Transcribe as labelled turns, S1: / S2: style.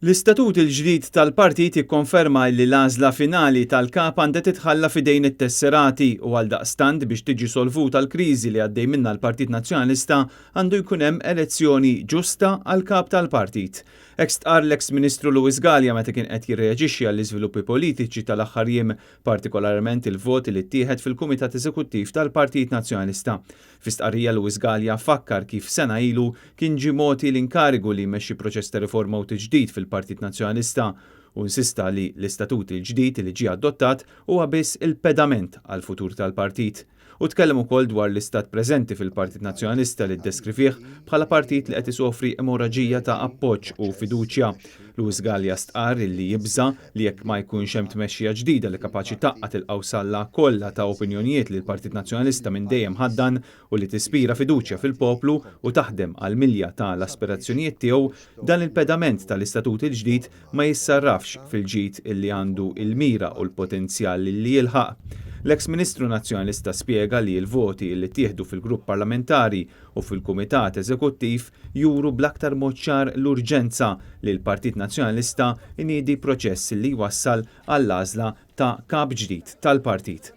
S1: L-istatut il-ġdid tal-partit jikkonferma li l-għażla finali tal-kap għandha titħalla f'idejn it-tesserati u għaldaqstant biex tiġi solvuta l-kriżi li għaddej minnha l-Partit Nazzjonalista għandu jkun hemm elezzjoni ġusta għall-kap tal-partit. Hekk stqarr l-eks Ministru Louis Galea meta kien qed jirreaġixxi għall-iżviluppi politiċi tal-aħħar jiem, partikolarment il-vot li ttieħed fil-Kumitat Eżekuttiv tal-Partit Nazzjonalista. Fi stqarrija Louis Galea fakkar kif sena ilu kien ġie mogħti l-inkarigu li jmexxi proċess ta' riforma u tiġdid fil-Partit Nazzjonalista u insista li l-istatut il-ġdid li ġie adottat huwa biss il-pedament għall-futur tal-partit. Hu tkellem ukoll dwar l-istat preżenti fil-Partit Nazzjonalista li ddeskrivih bħala partit li qed isofri emoraġija ta' appoġġ u fiduċja. Louis Galea stqarr illi jibża' li jekk ma jkunx hemm tmexxija ġdida li kapaċi tgħaqqad il-qawsalla kollha ta' opinjonijiet li l-Partit Nazzjonalista minn dejjem ħaddan u li tispira fiduċja fil-poplu u taħdem għall-milja ta' l-aspirazzjonijiet tiegħu, dan il-pedament ta' l-istatut il-ġdid ma jissarrafx fil-ġid illi għandu l-mira u l-potenzjal li jilħaq. L-eks Ministru Nazzjonalista spjega li l-voti illi ttieħdu fil-grupp parlamentari u fil-Kumitat Eżekuttiv juru bl-aktar mod ċar l-urġenza li l-Partit Nazzjonalista jniedi proċess li jwassal għall-għażla ta' Kap ġdid tal-partit.